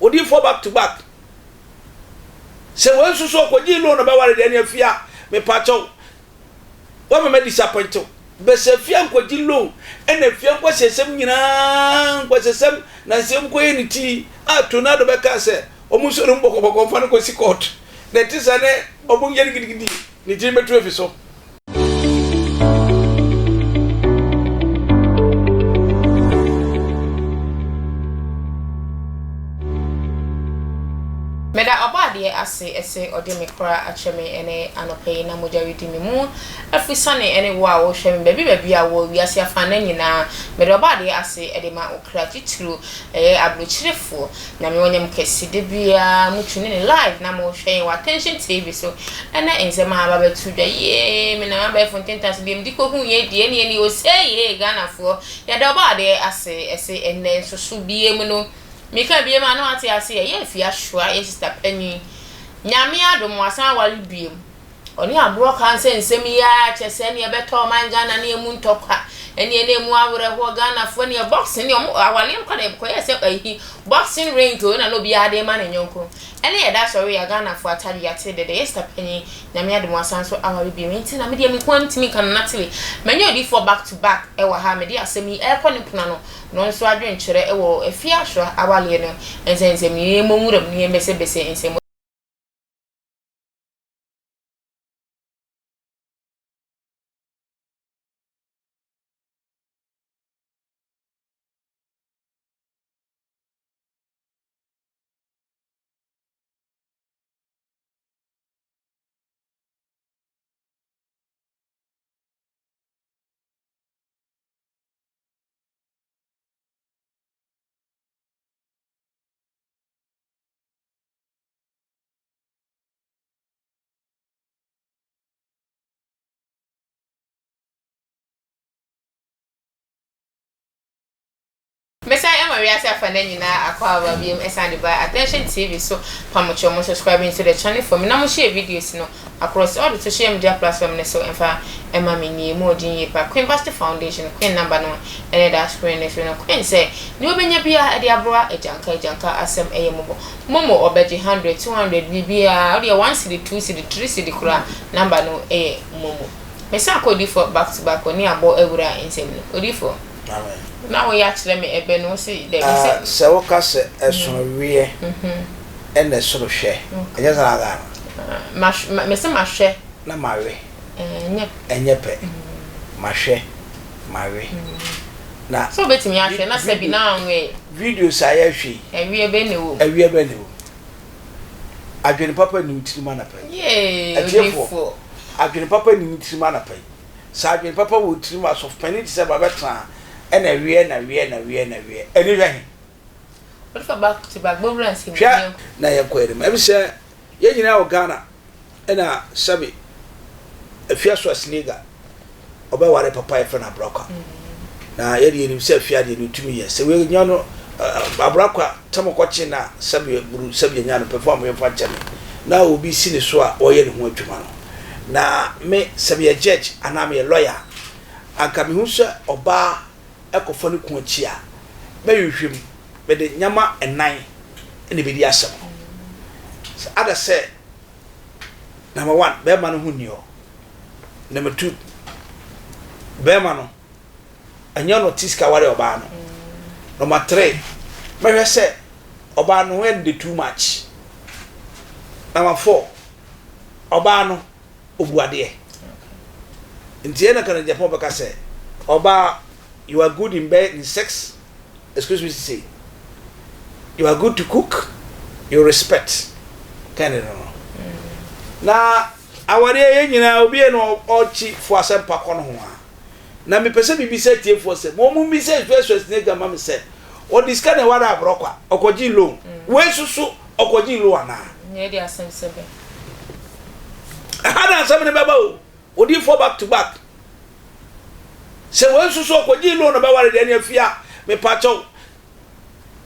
Odiyifoɔ back to back. Sɛ wei nso so ɔkɔgyee loan na ɔbɛware deɛ ɛne afia mepakyɛw wama ma disappoint wo. Bɛsɛ afia nkɔgye loan ɛna afia nkɔsɛsɛm nyinaa nkɔsɛsɛm na nsɛm kɔyɛ ne ti a tornado bɛka sɛ ɔmo nso no bɔkɔbɔkɔ mfa no kɔsi court na ɛte sɛ ne ɔmo nyɛ no gidigidi ne tiri bɛtu afi so. Meda Ɔbɔadeɛ ase se ɔde me kora akyɛ me ɛne anɔpa yi na mogya redi me mu afiri sane ɛne wo a wohwɛ me baabi baabi a wɔ wiase afanan nyinaa. Meda Ɔbɔadeɛ ase de ma wo kra titiriw ɛyɛ aburokyirefoɔ. Nyame ɔnyɛ mo kɛse da biara mo tune ne live na mo hwɛ yɛn wɔ attention TV so ɛnɛ nsɛm a aba bɛto dwa yee me nam abɛɛfo ntentan so deɛ medi kɔ hu yɛ deɛ ɛne ɛne ose yee Ghana foɔ yɛda ɔbɔ adeɛ ase ɛse ɛnɛ nso so bie mu no meka bie mu a na wate ase yɛ yɛ afie asoa yɛ sister panyin Nyame adom wasan aware bie mu. Ɔne agorɔ ka nsɛ nsɛm yi ara kyɛ sɛ ɛneɛ ɛbɛtɔ ɔman Ghana ne ɛmu ntɔkwa ɛneɛ na ɛmu awerɛhoɔ Ghanafoɔ neɛ boxing ne ɔmo awareɛ no kɔ na ɛkɔyɛ sɛ ayi boxing ring o na na obiara de ma ne nyɔnko ɛne yɛda sɔre a Ghanafoɔ atade yɛate dɛdɛ yɛ sista panyin Nyame adom wasan so aware bio nti na medeɛ me nkoa ntumi nka no Natalie manya odiyifoɔ back to back ɛwɔ ha mede asɛm yi ɛrekɔ ne pono ano no nso adwenkyerɛ ɛwɔ afie asoa awareɛ no nsɛnsɛm yi yɛmmɔ nwuram ne yɛmmɛsɛbɛsɛ nsɛm. Mesan ama wiase afanan nyinaa akwaaba biom ɛsan de ba Attention TV so pamokyɛw mo subscribe into the channel for me na mo share videos no across all the social media platform no so ɛmfa ɛma me nie mu ɔden yie pa Queen Vashti Foundation Queen number no ɛna ɛda screen no so no Queen sɛ nea ɔbɛnya biara ɛde aboa agyanka agyanka asɛm ɛyɛ mmɔbɔ Momo ɔbɛgye hundred, 200 biribiaa wodeɛ one cedi, two cedi, three cedi koraa number no yɛ momo. Mesan kɔ odifoɔ back to back ɔne abɔ awura nsɛm no odifoɔ na woyɛ akyerɛ me ɛbɛ no wose dabi sɛ. Sɛ woka sɛ ɛsono weɛ ɛna ɛsono hwɛ ɛnyɛ saa na aka no? Mese mahwɛ. Na mawe. Ɛnyɛ pɛ. Mahwɛ mawe. Na. Sɛ wobɛtumi ahwɛ na sɛbi na anwee. Videos a yɛhwɛ yi. Ɛweɛ bɛn na ɛwɔ mu? Ɛweɛ bɛn na ɛwɔ mu? Adwene papa nni wo tirim anapa yi. Yee, Atiefoɔ, odiyifoɔ. adwene papa nni wo tirim anapa yi. Sɛ adwene papa wɔ wo tirim a, asɔfopanin te sɛ ba bɛtena ha, ɛna ɛweɛ na weɛ na weɛ na weɛ. Ɛni hwɛ he? Odiyifoɔ back to back, bɔ wura nsɛm mu, Hwɛ, yɛnkɔ. na yɛnkɔ yɛn anim. Ɛfiri sɛ yɛn nyinaa wɔ Ghana, ɛna sɛbe Afia Schwarzenegger ɔbɛware papa yɛfrɛ no Aburakwa na yɛde yɛnim sɛ Afia deɛ ne tumi yɛ sɛ wei no Aburakwa tɛm kɔkye na sɛbe buru sɛbe nya no pɛfo a yɛmfa nkyɛ me na obi si ne so a ɔyɛ ne ho adwuma no na me sɛ meyɛ judge anaa meyɛ lawyer anka mehu sɛ ɔbaa ɛkɔfa ne ku akyi a mɛhwehwɛ mu mede nyama ɛnan ɛna ɛbɛdi asɛm no ada sɛ number one bɛrima no ho nni hɔ number two bɛrima no ɛnyɛ ɔno ɔte sika ware ɔbaa no number three mɛhwɛ sɛ ɔbaa no ho yɛ no de too much number four ɔbaa no obu adeɛ nti yɛn na kana Japan bɛka sɛ ɔbaa you are good in bed in sex excuse me to say you are good to cook you respect kind of no na awareɛ yɛn nyinaa obi yɛ no ɔkyi fo asɛmpa kɔ no ho a na mepɛ sɛ mebisa atiefoɔ sɛ mo mo mbisa Efesus ne gama me sɛ ɔde sika na ɛware aborɔkwa ɔkɔgye loan wei soso ɔkɔgye loan anaa ɛha na asɛm no bɛba o odiifoɔ back to back sɛ wei nso so ɔkɔgye loan na bɛware deɛ ne afia mepakyɛw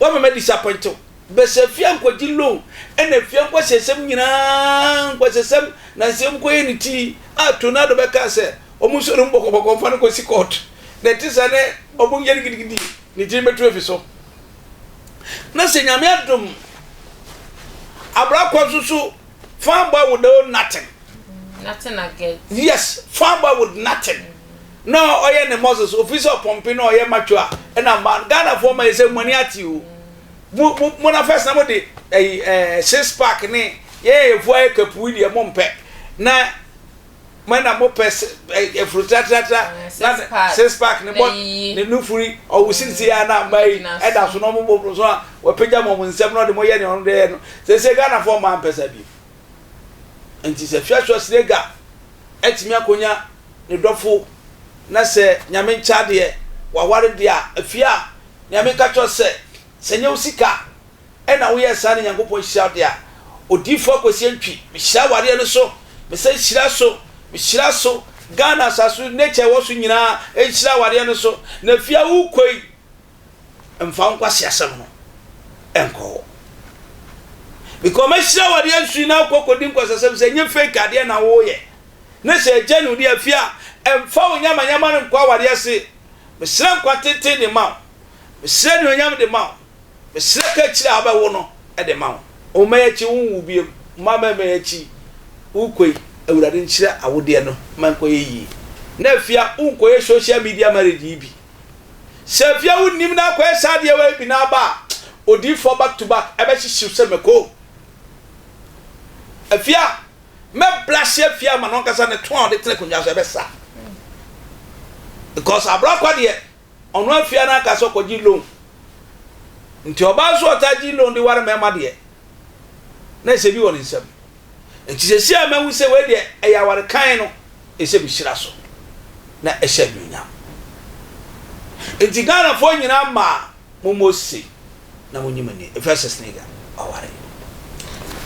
wama ma disappoint wo bɛsɛ afia nkɔgye loan ɛna afia nkɔsɛsɛm nyinaa nkɔsɛsɛm na nsɛm kɔyɛ ne ti a tornado bɛka sɛ ɔmo nso no bɔkɔbɔkɔ mfa no kɔsi court na ɛte sɛ ne ɔmo nyɛ no gidigidi ne tiri bɛtu afi so na sɛ Nyame adom. Abrakwa nso so fine boy with no nothing. Nothing I get. Yes, fine boy with nothing. Na ɔyɛ ne muscles ofi sɛ ɔpɔmpe na ɔyɛ macho a ɛna mmaa Ghanafoɔ ma yɛ sɛ mo ani ate o. Mo mo mo na first na mo de ɛyi ɛɛ six pack ne yɛn yɛ fua yɛ kapu yi deɛ mo mpɛ na mo na mo pɛ ɛfuru tratratra na six pack ne bɔ ne nufuri ɔwɔ sisi ya na mmaa yi ɛda so na ɔmo bɔ so a wɔpagya mo nsam na ɔde mo yɛ nea ɔno de yɛ no sese Ghanafoɔ mmaa mpɛ saa bi nti sɛ fiasua sinega ɛtumi akonya ne dɔfo na sɛ nyame nkyɛ adeɛ waware deɛ a afie a nea meka kyerɛ sɛ sɛ nyɛ wo sika ɛna woyɛɛ saa na Nyankopɔn hyira wo de a, Odiyifoɔ Akwasi Antwi, mehyira awareɛ no so, mesan hyira so, mehyira so, Ghana asase so, nature ɛwɔ so nyinaa nhyira awareɛ no so, na fie a worekɔ yi, mfa wo nkwaseasɛm no nkɔ hɔ. Because mɛhyira awareɛ nso yi na wokɔ kɔdi nkwaseasɛm sɛ ɛnyɛ fake adeɛ na woyɛ, na sɛ ɛgya ne wodi afie a, ɛmfa wo nyamanyama no nkɔ awareɛ ase. Mesrɛ nkwa tenten de ma wo, mesrɛ anuonyam de ma wo, Mesrɛ ka akyiri a wobɛwo no de ma wo. Wo mma yi akyi wonwo biom, mma mmarima yi akyi wokɔ yi, Awurade nhyira awodeɛ no ma nkɔyɛ yie. Na afia wonkɔyɛ social media marriage yi bi. Sɛ afia wonnim na akɔyɛ saa adeɛ wei bi na aba a, odiyifoɔ back to back ɛbɛhyehye wo sɛ mako. Afia, mɛblase afia ama no ankasa ne to a ɔde tena akonnwa so ɛbɛsa. Because abrakwa deɛ Ɔno afia no aka sɛ ɔkɔgye loan. Nti ɔbaa nso ɔtaa gye loan de ware mmarima deɛ, na ɛsɛ bi wɔ ne nsam. Nti seesei a mahu sɛ wei deɛ ɛyɛ aware kann no, ɛsɛ mehyira so na ɛhyɛ anuonyam. Nti Ghanafoɔ nyinaa mmaa Mommɔ ose na monyi mo ani. Ephesus ne aware.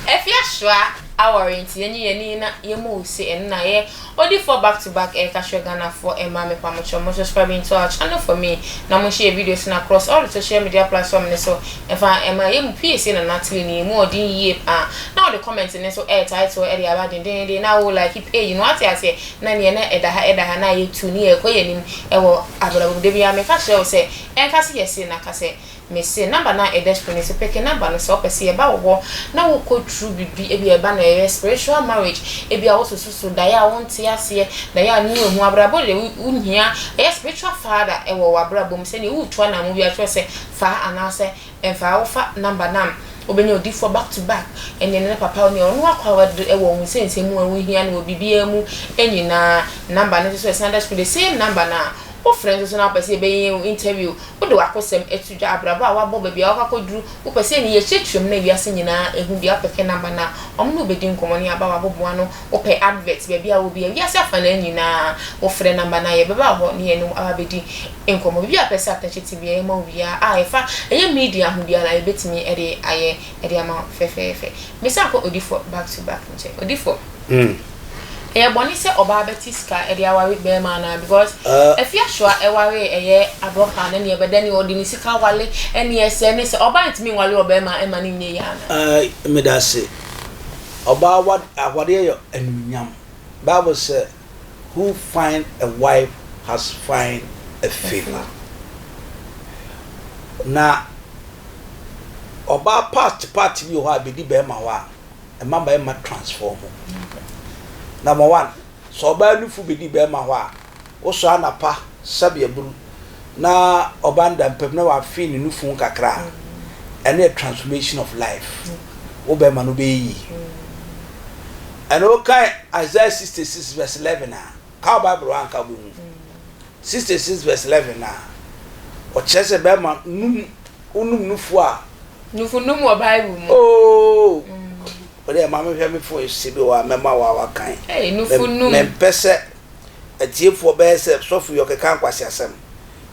Afia Soa aware nti yɛnyi yɛn ani na yɛmmɔ ose ɛno na yɛ odifoɔ back to back ɛreka kyerɛ Ghanafoɔ mmaa mepamokyɛw mo subscribe into our channel for me na mo share videos no across all the social media platform no so ɛmfa ɛma yɛ mu pii se Nana Tili no yɛ mu ɔden yie paa na ɔde comment no nso ɛretitle ɛde aba dendeenden na wo like page no wate aseɛ na neɛ na ɛda ha ɛda ha na yɛtu ne yɛkɔ yɛn anim ɛwɔ abrabɔ mu da biara meka kyerɛ wo sɛ Ɛnka sɛ yɛse na ka sɛ mese. Number no a ɛda screen no so peke number no sɛ wopɛ sɛ yɛba wo hɔ na wo kɔ through biribi ebia ɛba na ɛyɛ spiritual marriage ebia wo soso so daeɛ a wonte aseɛ daeɛ a ne ehu abrabɔ deɛ wo hia ɛyɛ spiritual father ɛwɔ w'abrabɔ mu sɛdeɛ woretu anamɔ bi akyerɛ sɛ fa anaasɛ ɛmfa wofa number no a wobɛnya odifoɔ back to back ɛne ne papa ne ɔno akɔ a ɛwɔ wo nsɛnsɛm mu a wohia no wɔ biribiara mu nyinaa number no nso so ɛsan da screen the same number no a Wofrɛ nso so na wopɛ sɛ yɛbɛyɛ wo interview, wode w'akosɛm to dwa, abrabɔ a woabɔ, baabi a woakɔ akɔduru, wopɛ sɛ yɛne yɛkyerɛkyerɛ mu na wiase nyinaa ɛhu bi a, wopɛ kɛ number no a, wɔn ne wo bɛdi nkɔmmɔ ne aba w'aboboa ano, wopɛ advert, baabi a wowɔ biara, wiase afanaa nyinaa, wofrɛ number no a, yɛbɛba wo hɔ ne yɛne wo aba abɛdi nkɔmmɔ. Biribi a wopɛ sɛ Atɛkyɛ TV yɛ ma wo biara a ɛfa ɛyɛ media ho biara no, yɛbɛtumi de ayɛ de ama wo fɛfɛɛfɛ. Mesan kɔ Odifoɔ back to back nkyɛn. Odifoɔ. Ɛyɛ bɔne sɛ ɔbaa bɛte sika de aware bɛɛma anaa because Afiasoa ɛwaree ɛyɛ abrɔka no ɛneɛ bɛdɛ neɛ ɔde ne sika wale ɛneɛ sɛ ne sɛ ɔbaa ntumi nwale ɔbɛɛma ɛma no nyɛ yie anaa. Medase. Ɔbaa wa awareɛ yɛ anuonyam. Bible sɛ who find a wife has find a favour. Na ɔbaa part part bi wɔ hɔ a bɛdi bɛɛma hɔ a ɛma barima transform. Number one, sɛ ɔbaa nufu bedi barima hɔ a, wosɔ anapa sɛbe aburu na ɔba no da mpam na wafe ne nufu ho kakra a, ɛno yɛ transformation of life. Wo barima no bɛyɛ yie. Ɛna wokan Isaiah 66 verse 11 a, ka wo Bible hɔ anka wobɛhu. 66 verse 11 a, ɔkyerɛ sɛ barima num Wonum nufu a. Nufu num wɔ Bible mu. Oh. Wode ɛma me hwɛ me phone si bi wɔ a mɛma wo a wakan. Hey, nufu num. Mempɛ sɛ atiefoɔ bɛyɛ sɛ sɔfo yi ɔkeka nkwaseasɛm.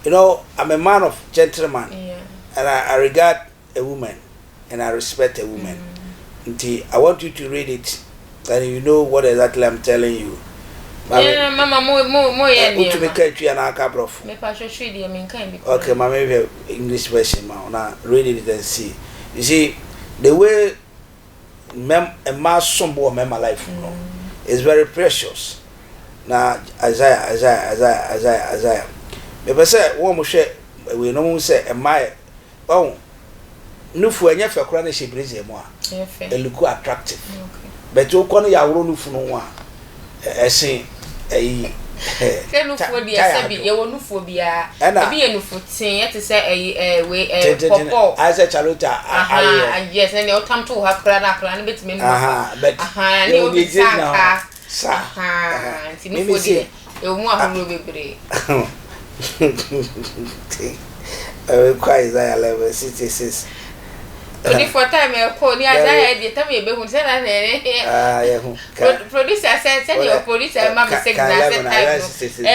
You know, I'm a man of gentleman yeah. and I, I regard a woman and I respect a woman. Nti, I want you to read it and you know what exactly I'm telling you. Mami, yeah, mama, mo mo mo yɛ nneɛma. Wotumi ka twi anaa ka aborɔfo? Mepa hwɛ twi deɛ menka bi. Okay, mami hwɛ English version ma na read it and see. You see, the way mɛm mmaa som bo wɔ mɛma life mu no is very precious. Na Isaiah, Isaiah, Isaiah, Isaiah, Isaiah. Mepɛ sɛ wɔn a wɔhwɛ wei no wɔn sɛ mmaa yɛ wɔn. Nufu ɛnyɛ fɛ koraa na ɛhyɛ brazier mu a, ɛluku attractive. But wokɔ no yɛaworo nufu no ho a, ɛsen ɛyi. Sɛ nufuo deɛ sɛbi yɛwɔ nufuo biara. Ɛna ebi yɛ nufu ten ɛte sɛ ɛyi ɛɛ wei ɛɛ pɔpɔ. Ayɛ sɛ charota ayeɛ. Yes, ɛnna ɔtam to ha koraa na akwadaa no bɛtumi anum afa. But ne yɛwɔ deɛ gyinagyina hɔ. Saa. Nti nufuo deɛ ɛwɔ mu ahoroɔ bebree. Ɛrekɔ Isaiah 11, 66. Odifoɔ time ɛkɔ ni Isaiah deɛ tam yɛ bɛhu sɛ na na ɛne. Ah, yɛ hu. Producer sɛ sɛdeɛ producer ma me signal sɛ time no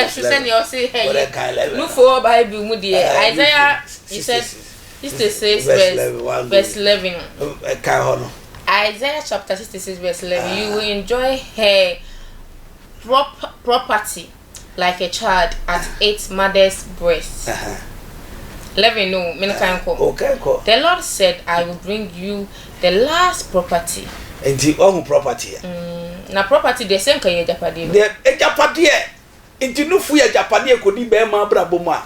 ɛso sɛdeɛ ɔse ɛyi nufoɔ Bible mu deɛ Isaiah you said 66 verse verse 11. Ɛka hɔ no. Isaiah chapter 66 verse 11 you will enjoy her property like a child at its mother's breast. 11 no, me kan kɔ. Okay, kɔ. The Lord said, I will bring you the last property. Nti ɔhu property. Na property deɛ sɛ nka yɛ agyapadeɛ. Deɛ agyapadeɛ nti nufu yɛ agyapadeɛ kɔdi bɛrima abrabɔ mu a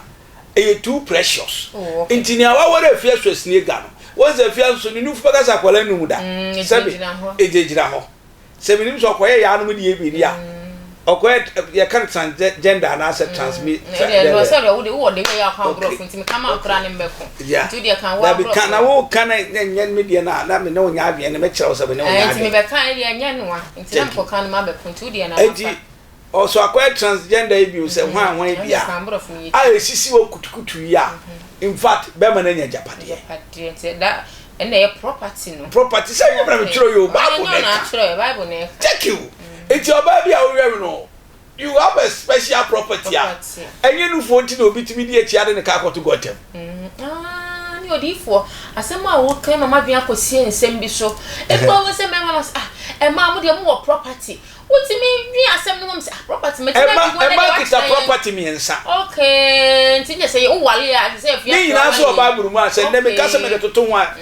ɛyɛ too precious. Oh, okay. Nti nea waware afia so asini ga no wɔn sɛ afia nso ne nufu bɛka sɛ akwadaa num da. Sɛbi egyinagyina hɔ. Sɛ menim sɛ ɔkɔyɛ yaanom deɛ bi ni a ɔkɔyɛ yɛka no transgender anaasɛ transmi. Ɛdeɛ ɛdɔ sɛ deɛ wode wowɔ de wɛyɛ akwan borɔfo nti meka ma akora ne mmɛko. Nti wodeɛ ka wo aborɔfo. Dabi ka na wo ka na nyɛ me deɛ na na me ne wo nyɛ adwene no mɛkyerɛ wo sɛ me ne wo nyɛ adwene. Nti mebɛka ɛdeɛ ɛnyɛ noa nti na mekɔka no mabɛko nti wodeɛ na mafa. Nti ɔsɔ akɔyɛ transgender yi bio sɛ hwan hwan bi a a esisi wɔ kutukutu yi a in fact bɛrima no anya agyapadeɛ. Agyapadeɛ nti da ɛna ɛyɛ property no. Property sɛ nyɛ mena metwerɛ yi o Bible na ɛka. Thank you. Nti ɔbaa bi a wohwɛ me no you have a special property a ɛnyɛ nufoɔ nti na obi tumi di akyi ade ne kaa kɔto gɔtɛm. Ah, ne odiyifoɔ asɛm a woka ma madwene akɔsie nsɛm bi so. Ɛkɔ wo sɛ mɛma no ah ɛmaa mo deɛ mowɔ property. Wotumi dwen asɛm no ho sɛ ah property mɛtumi Ɛma adi ho ɛnɛ ɛma deɛ kita wakyerɛ yɛn. property mmiɛnsa. Okay, nti nyɛ sɛ yɛ wowale a ɛsɛ sɛ afia Ne nyinaa nso wɔ Bible mu a sɛ nnɛ meka sɛ mede Okay. toto ho a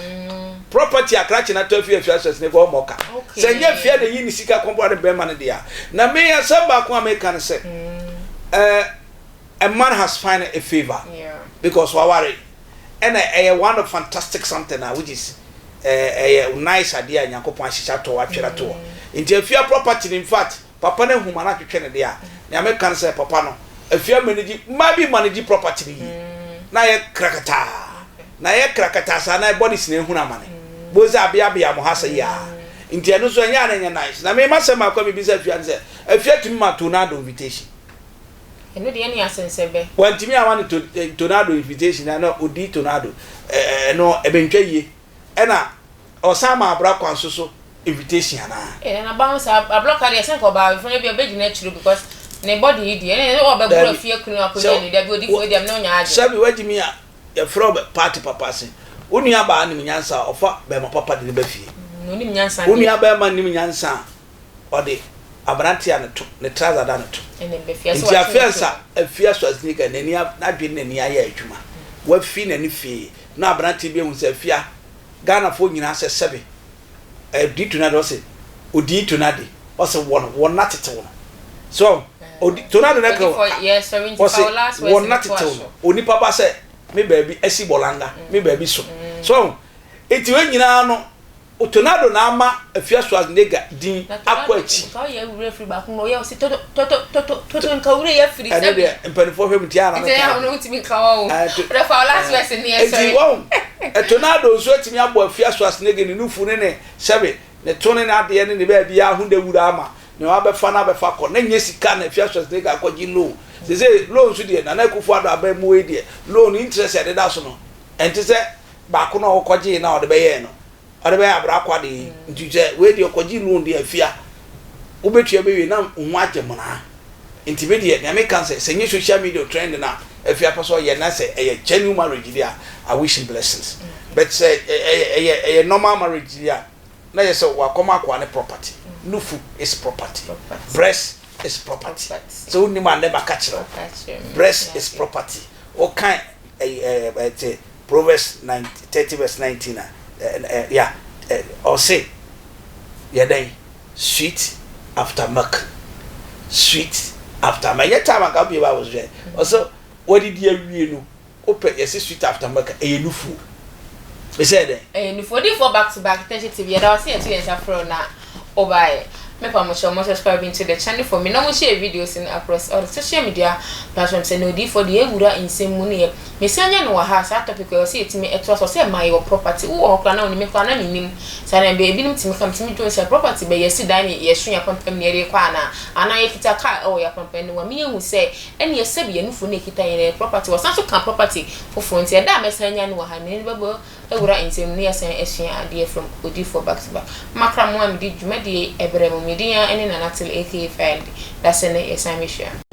property a krakye no atɔ afi afia asase no kɔ ɔmmɔ ka. Sɛ ɛnyɛ afia na Okay. ɛyi ne sika kɔmpoa de bɛma no deɛ a. Na me asɛm baako a meka ne sɛ eh, a man has find a favour Yeah. because waware ɛna ɛyɛ one of fantastic something a which is ɛyɛ nice adeɛ a Nyankopɔn ahyehyɛ ato hɔ atwerɛ ato hɔ nti afia property no infact papa no ahu ma no atwetwe ne deɛ a nea meka ne sɛ papa no afia manage mmaa bi manage property no yie na ayɛ krakataa na ayɛ krakataa saa na bodies na ehunu amane bohu sɛ abeabea mo ha sɛ yaa nti ɛno nso ɛnyɛ a na ɛnyɛ nice na me masɛm baako a mebisa afia ne sɛ afia tumi ma tornado invitation Ɛno deɛ ɛne asɛnsɛbɛ. Wantumi amma no tornado invitation a na ɔdi tornado ɛno ɛbɛntwa yie ɛna ɔsan ma abra kwan so so invitation anaa. Ee nana ba ho saa ablɔka deɛ sɛ nka ɔbaa funu bi ɔbɛgyina akyire because ne body yi deɛ ɛne ɔbɛboro Dabi afie kunu akɔnya sɛ ni dabi odi fo deɛ mene ɔnya adwene. sɛbi wagye mi a yɛfrɛ wo party papa ase wo nua baa nim nyansa a ɔfa bɛrima papa de ne ba fie Na onim nyansa wo deɛ. nua bɛrima nim nyansa a ɔde aberante a ne to ne trouser da ne to nti afei ansa afia Schwarzenegger n'ani n'adwene n'ani ayɛ adwuma wafi n'ani fee na aberante bi ehu sɛ afia Ghanafoɔ nyinaa sɛ sɛbe ɛdi tornado ɔse odi tornado ɔse wɔn wɔn na tetew no so odi tornado na kɛ ɔse wɔn na tetew no onipa ba sɛ me baabi asi bɔlanga me baabi so so eti wɔn nyinaa no Tornado na ama Afia Schwarzenegger din Na akɔ tornado akyi. nka ɔyɛ wura firi baako mu ɔyɛ ɔsi toto toto toto toto nka wura yɛ firi Ɛno sɛbi. deɛ mpanimfoɔ hwɛ mu nti a na Nti meka ɛyɛ bi. ɔno ntumi nka wɔn o. Ɛɛ to Wode fa last ɛɛ verse ni nti ɛsɔre. wɔn tornado nso atumi abɔ Afia Schwarzenegger ne nufu ne ne sɛbe ne to ne n'adeɛ ne ne baabiara ho dawuro ama nea wabɛfa no abɛfa kɔ na nyɛ sika na Afia Schwarzenegger akɔgye loan. Sese loan nso deɛ Nana Akufo-Addo aban mu yi deɛ loan interest a ɛdeda so no ɛnte sɛ baako no a ɔkɔgyee no a ɔde bɛyɛɛ no ɔde bɛyɛ abrakwa de yi nti sɛ wei deɛ ɔkɔgye loan deɛ afia wobɛtua bɛwie na wo ho agye monaa nti me deɛ nea meka sɛ sɛ nyɛ social media trend na afia pɛ sɛ ɔyɛ na sɛ ɛyɛ genuine marriage deɛ a I wish him blessings but sɛ ɛyɛ ɛyɛ ɛyɛ normal marriage deɛ a na yɛ sɛ wakɔma akoa ne property nufu is property breast is property sɛ wonim a ne baka kyerɛ wo breast is property wokan ɛyɛ ɛɛ Proverbs 9 30 verse 19 a ɛ ɛ ya ɛ ɔse yɛ dɛn sweet after milk sweet after milk ɛnyɛ time anka wobie bible so hwɛ ɔsɛ wadidi awie no wopɛ yɛse sweet after milk ɛyɛ nufuo. Mesɛ dɛn? Ɛyɛ nufoɔ difoɔ back to back attention TV yɛda wo ase yɛto yɛn nsa frɛ wo na wobaeɛ. Mepa mo kyɛw mo subscribe into the channel for me na mo share videos no across all the social media platforms ɛna odiyifoɔ deɛ yɛwura nsɛm mu ne yɛ mesan nya no wɔ ha saa topic wei ɔsɛ yɛtumi ɛtoa so ɔsɛ ɛma yɛwɔ property wowɔ hɔ koraa na wonim me koraa na mennim saa na ɛbɛ ebinom tumi ka metumi dwen sɛ property bɛ yɛsi dan ne yɛso yɛn apampam ne yɛde kɔ anaa anaa yɛkita car ɛwɔ yɛn apampam ne wɔ me yɛhu sɛ ɛneɛ sɛbi yɛn nufoɔ no ɛkita yɛn ɛyɛ property wɔsan so ka property foforɔ nti ɛda a mɛsan anya no wɔ ha mene no bɛbɔ awura nsɛm mu na yɛasan asua adeɛ from odiyifoɔ back to back makra mo a mede dwumadie yi ɛbrɛ mo me din ara ne Nana Till aka Fire Lady dasɛ nɛ yɛsan bɛhyia.